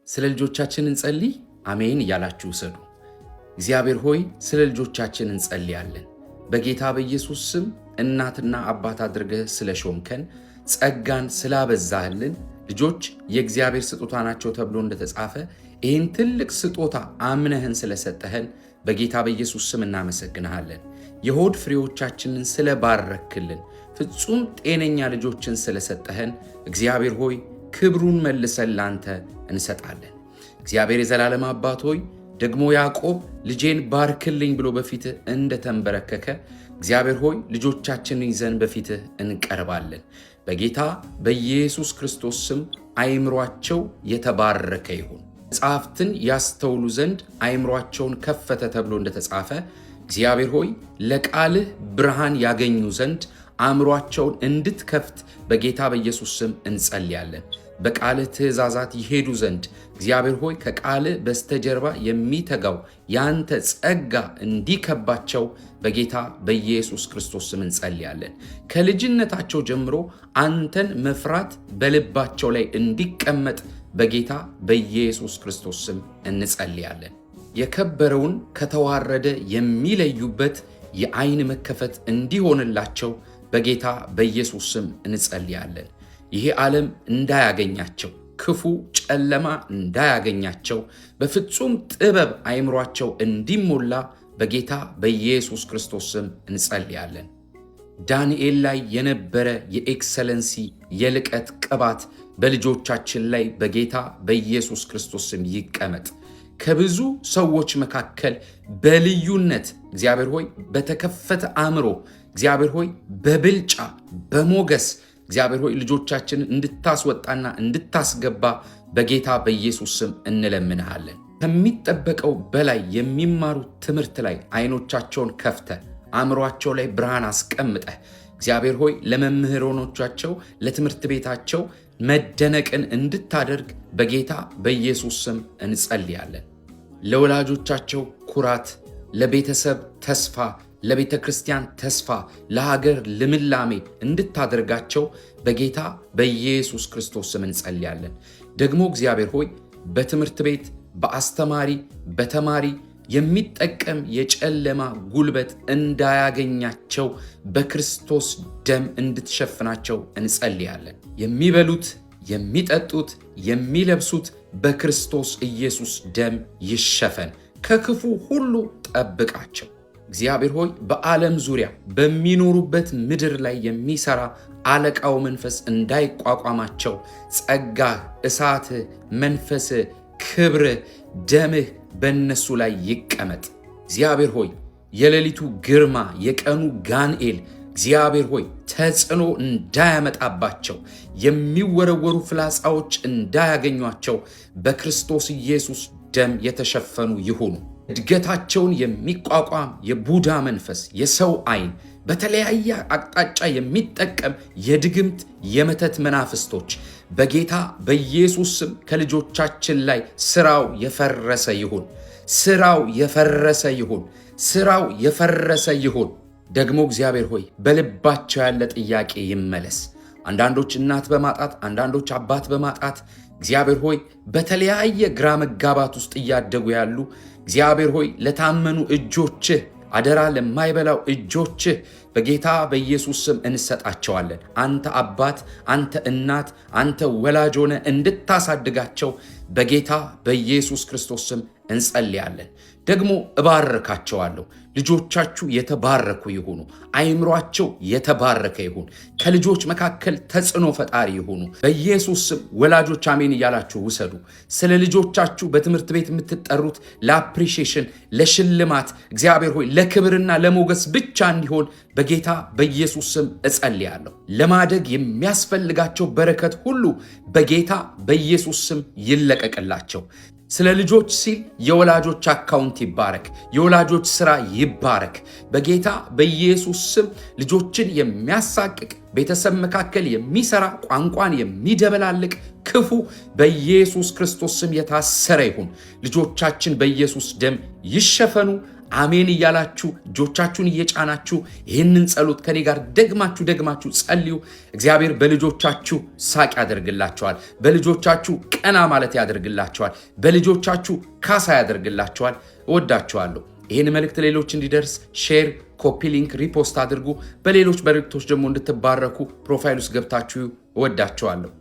ስለ ልጆቻችን እንጸልይ። አሜን እያላችሁ ውሰዱ። እግዚአብሔር ሆይ፣ ስለ ልጆቻችን እንጸልያለን። በጌታ በኢየሱስ ስም እናትና አባት አድርገህ ስለ ሾምከን፣ ጸጋን ስላበዛህልን፣ ልጆች የእግዚአብሔር ስጦታ ናቸው ተብሎ እንደተጻፈ ይህን ትልቅ ስጦታ አምነህን ስለሰጠህን በጌታ በኢየሱስ ስም እናመሰግንሃለን። የሆድ ፍሬዎቻችንን ስለባረክልን፣ ፍጹም ጤነኛ ልጆችን ስለሰጠህን እግዚአብሔር ሆይ፣ ክብሩን መልሰን ላንተ እንሰጣለን። እግዚአብሔር የዘላለም አባት ሆይ፣ ደግሞ ያዕቆብ ልጄን ባርክልኝ ብሎ በፊትህ እንደተንበረከከ እግዚአብሔር ሆይ፣ ልጆቻችንን ይዘን በፊትህ እንቀርባለን። በጌታ በኢየሱስ ክርስቶስ ስም አይምሯቸው የተባረከ ይሁን። መጽሐፍትን ያስተውሉ ዘንድ አይምሯቸውን ከፈተ ተብሎ እንደተጻፈ እግዚአብሔር ሆይ፣ ለቃልህ ብርሃን ያገኙ ዘንድ አእምሯቸውን እንድትከፍት በጌታ በኢየሱስ ስም እንጸልያለን። በቃልህ ትእዛዛት ይሄዱ ዘንድ እግዚአብሔር ሆይ፣ ከቃልህ በስተጀርባ የሚተጋው ያንተ ጸጋ እንዲከባቸው በጌታ በኢየሱስ ክርስቶስ ስም እንጸልያለን። ከልጅነታቸው ጀምሮ አንተን መፍራት በልባቸው ላይ እንዲቀመጥ በጌታ በኢየሱስ ክርስቶስ ስም እንጸልያለን። የከበረውን ከተዋረደ የሚለዩበት የአይን መከፈት እንዲሆንላቸው በጌታ በኢየሱስ ስም እንጸልያለን። ይሄ ዓለም እንዳያገኛቸው፣ ክፉ ጨለማ እንዳያገኛቸው፣ በፍጹም ጥበብ አይምሯቸው እንዲሞላ በጌታ በኢየሱስ ክርስቶስ ስም እንጸልያለን። ዳንኤል ላይ የነበረ የ excellency የልቀት ቅባት በልጆቻችን ላይ በጌታ በኢየሱስ ክርስቶስ ስም ይቀመጥ። ከብዙ ሰዎች መካከል በልዩነት እግዚአብሔር ሆይ፣ በተከፈተ አእምሮ፣ እግዚአብሔር ሆይ፣ በብልጫ በሞገስ፣ እግዚአብሔር ሆይ፣ ልጆቻችንን እንድታስወጣና እንድታስገባ በጌታ በኢየሱስ ስም እንለምንሃለን። ከሚጠበቀው በላይ የሚማሩት ትምህርት ላይ አይኖቻቸውን ከፍተህ፣ አእምሯቸው ላይ ብርሃን አስቀምጠህ፣ እግዚአብሔር ሆይ፣ ለመምህራኖቻቸው ለትምህርት ቤታቸው መደነቅን እንድታደርግ በጌታ በኢየሱስ ስም እንጸልያለን። ለወላጆቻቸው ኩራት፣ ለቤተሰብ ተስፋ፣ ለቤተ ክርስቲያን ተስፋ፣ ለሀገር ልምላሜ እንድታደርጋቸው በጌታ በኢየሱስ ክርስቶስ ስም እንጸልያለን። ደግሞ እግዚአብሔር ሆይ፣ በትምህርት ቤት በአስተማሪ በተማሪ የሚጠቀም የጨለማ ጉልበት እንዳያገኛቸው በክርስቶስ ደም እንድትሸፍናቸው እንጸልያለን። የሚበሉት፣ የሚጠጡት፣ የሚለብሱት በክርስቶስ ኢየሱስ ደም ይሸፈን። ከክፉ ሁሉ ጠብቃቸው። እግዚአብሔር ሆይ፣ በዓለም ዙሪያ በሚኖሩበት ምድር ላይ የሚሰራ አለቃው መንፈስ እንዳይቋቋማቸው ጸጋህ፣ እሳትህ፣ መንፈስህ፣ ክብርህ፣ ደምህ በእነሱ ላይ ይቀመጥ። እግዚአብሔር ሆይ፣ የሌሊቱ ግርማ፣ የቀኑ ጋንኤል እግዚአብሔር ሆይ፣ ተጽዕኖ እንዳያመጣባቸው፣ የሚወረወሩ ፍላጻዎች እንዳያገኟቸው በክርስቶስ ኢየሱስ ደም የተሸፈኑ ይሁኑ። እድገታቸውን የሚቋቋም የቡዳ መንፈስ፣ የሰው አይን፣ በተለያየ አቅጣጫ የሚጠቀም የድግምት የመተት መናፍስቶች በጌታ በኢየሱስ ስም ከልጆቻችን ላይ ስራው የፈረሰ ይሁን። ስራው የፈረሰ ይሁን። ስራው የፈረሰ ይሁን። ደግሞ እግዚአብሔር ሆይ፣ በልባቸው ያለ ጥያቄ ይመለስ። አንዳንዶች እናት በማጣት፣ አንዳንዶች አባት በማጣት፣ እግዚአብሔር ሆይ፣ በተለያየ ግራ መጋባት ውስጥ እያደጉ ያሉ፣ እግዚአብሔር ሆይ፣ ለታመኑ እጆችህ፣ አደራ ለማይበላው እጆችህ በጌታ በኢየሱስ ስም እንሰጣቸዋለን። አንተ አባት፣ አንተ እናት፣ አንተ ወላጅ ሆነህ እንድታሳድጋቸው በጌታ በኢየሱስ ክርስቶስ ስም እንጸልያለን። ደግሞ እባርካቸዋለሁ። ልጆቻችሁ የተባረኩ ይሁኑ። አይምሯቸው የተባረከ ይሁን። ከልጆች መካከል ተጽዕኖ ፈጣሪ ይሁኑ። በኢየሱስ ስም ወላጆች አሜን እያላችሁ ውሰዱ። ስለ ልጆቻችሁ በትምህርት ቤት የምትጠሩት ለ appreciation፣ ለሽልማት፣ እግዚአብሔር ሆይ፣ ለክብርና ለሞገስ ብቻ እንዲሆን በጌታ በኢየሱስ ስም እጸልያለሁ። ለማደግ የሚያስፈልጋቸው በረከት ሁሉ በጌታ በኢየሱስ ስም ይለቀቅላቸው። ስለ ልጆች ሲል የወላጆች account ይባረክ፣ የወላጆች ስራ ይባረክ። በጌታ በኢየሱስ ስም ልጆችን የሚያሳቅቅ፣ ቤተሰብ መካከል የሚሰራ፣ ቋንቋን የሚደበላልቅ ክፉ በኢየሱስ ክርስቶስ ስም የታሰረ ይሁን። ልጆቻችን በኢየሱስ ደም ይሸፈኑ። አሜን እያላችሁ እጆቻችሁን እየጫናችሁ ይህንን ጸሎት ከኔ ጋር ደግማችሁ ደግማችሁ ጸልዩ። እግዚአብሔር በልጆቻችሁ ሳቅ ያደርግላችኋል። በልጆቻችሁ ቀና ማለት ያደርግላችኋል። በልጆቻችሁ ካሳ ያደርግላችኋል። እወዳችኋለሁ። ይህን መልእክት ሌሎች እንዲደርስ share፣ copy link፣ repost አድርጉ። በሌሎች መልእክቶች ደግሞ እንድትባረኩ profile ውስጥ ገብታችሁ እወዳችኋለሁ።